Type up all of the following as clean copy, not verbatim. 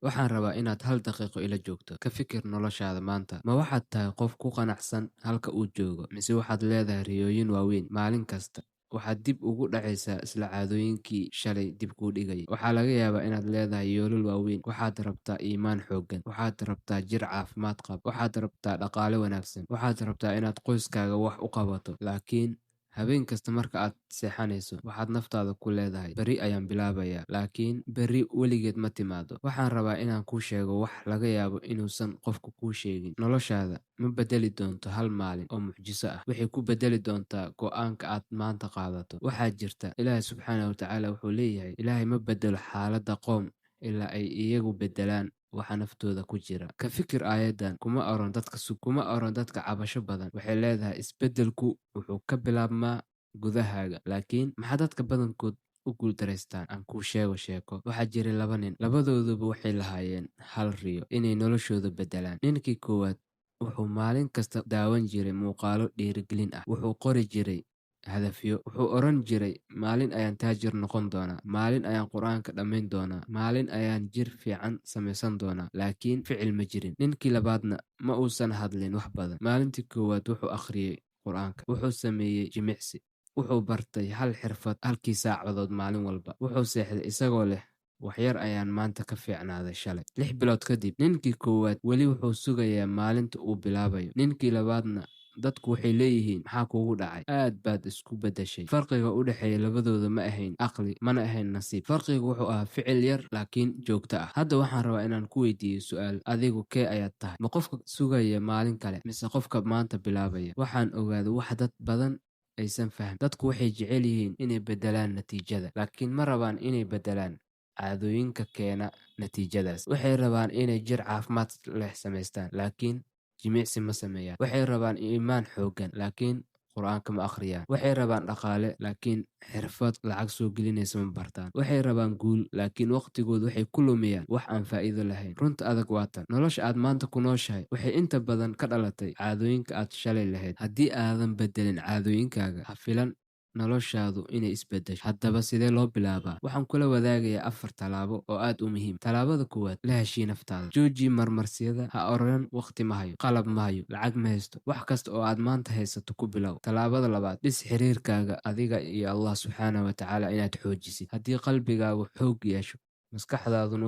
Waxaan rabaa inaad hal daqiiqo ila joogto. Ka fikir noloshaada maanta. Ma waxaad tahay qof ku qanacsan halka uu joogo, mise waxaad leedahay riyooyin waaweyn maalin kasta? Waxaad dib ugu dhacaysaa isla caadooyinkii shalay dib kuu dhigayay. Waxaa laga yaabaa inaad leedahay yoolal waaweyn. Waxaad rabtaa iimaan xooggan. Waxaad rabtaa jir caafimaad qaba. Waxaad rabtaa dhaqaale wanaagsan. Waxaad rabtaa inaad qoyskaaga wax u qabato. Laakiin habeen kasta marka aad seexanayso, waxaad naftaada ku leedahay, "Berri ayaan bilaabayaa." Laakiin berri weligeed ma timaado. Waxaan rabaa inaan kuu sheego wax laga yaabo inuusan qofku kuu sheegin. Noloshaada ma beddeli doonto hal maalin oo mucjiso ah. Waxay ku beddeli doontaa go'aanka aad maanta qaadato. Waxaa jirta Ilaahay subxaanahu wa tacaala wuxuu leeyahay, Ilaahay ma beddelo xaaladda qoom ilaa ay iyagu beddelaan waxa naftooda ku jira. Ka fikir aayaddan. Kuma oran dadka sug, kuma oran dadka cabasho badan. Waxay leedahay isbeddelku wuxuu ka bilaabmaa gudahaaga. Laakiin maxaa dadka badankood u guuldareystaan? Aan kuu sheego sheeko. Waxaa jiray laba nin. Labadooduba waxay lahaayeen hal riyo, inay noloshooda beddelaan. Ninkii koowaad wuxuu maalin kasta daawan jiray muuqaallo dhiirigelin ah. Wuxuu qori jiray hadafyo. Wuxuu oran jiray, maalin ayaan taajir noqon doonaa, maalin ayaan Qur'aanka dhammayn doonaa, maalin ayaan jir fiican samaysan doonaa. Laakiin ficil ma jirin. Ninkii labaadna ma uusan hadlin wax badan. Maalintii koowaad wuxuu akhriyay Qur'aanka. Wuxuu sameeyey jimicsi. Wuxuu bartay hal xirfad halkii saacadood maalin walba. Wuxuu seexday isagoo leh, wax yar ayaan maanta ka fiicnaaday shalay. 6 bilood kadib, ninkii koowaad weli wuxuu sugayaa maalinta uu bilaabayo. Ninkii labaadna dadku waxay leeyihiin, maxaa kuugu dhacay? Aad baad isku beddeshay. Farqiga u dhexeeya labadooda ma ahayn aqli, mana ahayn nasiib. Farqigu wuxuu ahaa ficil yar laakiin joogto ah. Hadda waxaan rabaa inaan ku weydiiyo su'aal. Adigu kee ayaad tahay? Ma qofka sugaya maalin kale, mise qofka maanta bilaabaya? Waxaan ogaaday wax dad badan aysan fahmin. Dadku waxay jecel yihiin inay beddelaan natiijada, laakiin ma rabaan inay beddelaan caadooyinka keena natiijadaas. Waxay rabaan inay jir caafimaad leh samaystaan, laakiin jimicsi ma sameeyaan. Waxay rabaan iimaan xooggan, laakiin Qur'aanka ma akhriyaan. Waxay rabaan dhaqaale, laakiin xirfad lacag soo gelinaysa ma bartaan. Waxay rabaan guul, laakiin waqtigooda waxay ku lumiyaan wax aan faa'iido lahayn. Runta adag waa tan. Nolosha aad maanta ku nooshahay waxay inta badan ka dhalatay caadooyinka aad shalay lahayd. Haddii aadan beddelin caadooyinkaaga, ha filan noloshaadu inay isbeddesho. Haddaba sidee loo bilaabaa? Waxaan kula wadaagayaa 4 tallaabo oo aad u muhiim. Tallaabada koowaad, la heshii naftaada. Jooji marmarsiyada. Ha oran waqti ma hayo, qalab ma hayo, lacag ma haysto. Wax kasta oo aad maanta haysato ku bilow. Tallaabada labaad, dhis xiriirkaaga adiga iyo Allah subxaanahu wa tacaala inaad xoojisid. Haddii qalbigaagu xoog yeesho, maskaxdaaduna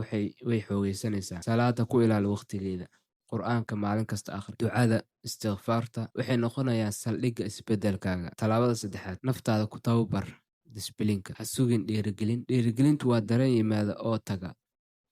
way xoogaysanaysaa. Salaada ku ilaali waqtigeeda. Qur'aanka maalin kasta akhri. Ducada, istighfaarta waxay noqonayaan saldhigga isbeddelkaaga. Tallaabada saddexaad, naftaada ku tababar disbilinka. Ha sugin dhiirigelin. Dhiirigelintu waa dareen yimaada oo taga,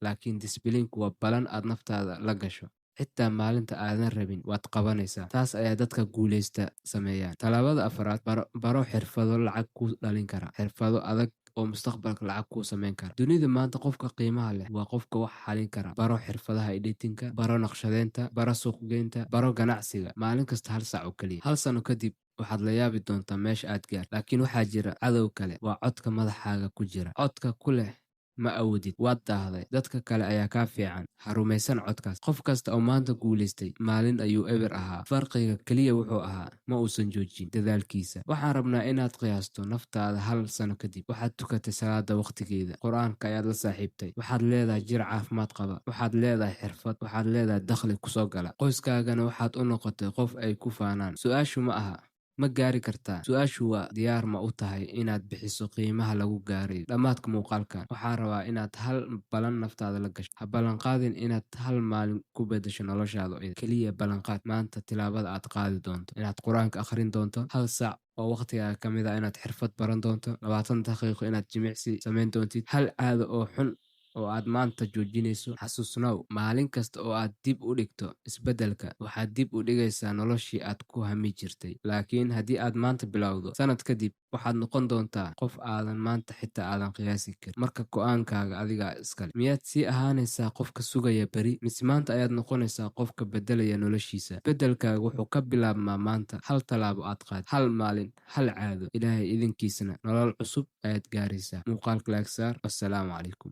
laakiin disbilinku waa balan aad naftaada la gasho. Xitaa maalinta aadan rabin waad qabanaysaa. Taas ayaa dadka guuleysta sameeyaan. Tallaabada afraad, baro xirfado lacag kuu dhalin kara. Xirfado adag oo mustaqbalka lacag kuu samayn kara. Dunida maanta qofka qiimaha leh waa qofka wax xalin kara. Baro xirfadaha editingka, baro naqshadeynta, baro suuqgeynta, baro ganacsiga. Maalin kasta hal saac oo keliya. 1 sano kadib waxaad la yaabi doontaa meesha aad gaarto. Laakiin waxaa jira cadow kale, waa codka madaxaaga ku jira. Codka ku leh ma awoodid, waad daahday, dadka kale ayaa kaa fiican. Ha rumaysan codkaas. Qof kasta oo maanta guulaystay maalin ayuu eber ahaa. Farqiga keliya wuxuu ahaa ma uusan joojin dadaalkiisa. Waxaan rabnaa inaad qiyaasto naftaada 1 sano kadib. Waxaad tukatay salaada waqtigeeda, Qur'aanka ayaad la saaxiibtay, waxaad leedahay jir caafimaad qaba, waxaad leedahay xirfad, waxaad leedahay dakhli kusoo gala. Qoyskaagana waxaad u noqotay qof ay ku faanaan. Su'aashu ma aha ma gaari kartaa. Su'aashu waa diyaar ma u tahay inaad bixiso qiimaha lagu gaarayo. Dhammaadka muuqaalkan waxaan rabaa inaad hal balan naftaada la gasho. Ha ballanqaadin inaad hal maalin ku beddesho noloshaada. Keliya ballanqaad maanta tillaabada aad qaadi doonto. Inaad Qur'aanka akhrin doonto, hal saac oo waqtigaaga ka mid ah inaad xirfad baran doonto, 20 daqiiqo inaad jimicsi samayn doontid, hal caado oo xun oo aad maanta joojinayso. Xasuusnow, maalin kasta oo aad dib u dhigto isbeddelka, waxaad dib u dhigaysaa noloshii aad ku hami jirtay. Laakiin haddii aad maanta bilowdo, sanad kadib waxaad noqon doontaa qof aadan maanta xitaa aadan qiyaasi karin. Marka go'aankaaga adigaa iskale. Miyaad sii ahaanaysaa qofka sugaya beri, mise maanta ayaad noqonaysaa qofka beddelaya noloshiisa? Beddelkaaga wuxuu ka bilaabmaa maanta. Hal tallaabo aad qaad, hal maalin, hal caado. Ilaahay idinkiisana nolol cusub ayaad gaaraysaa. Muuqaalka like saar. Wassalaamu calaykum.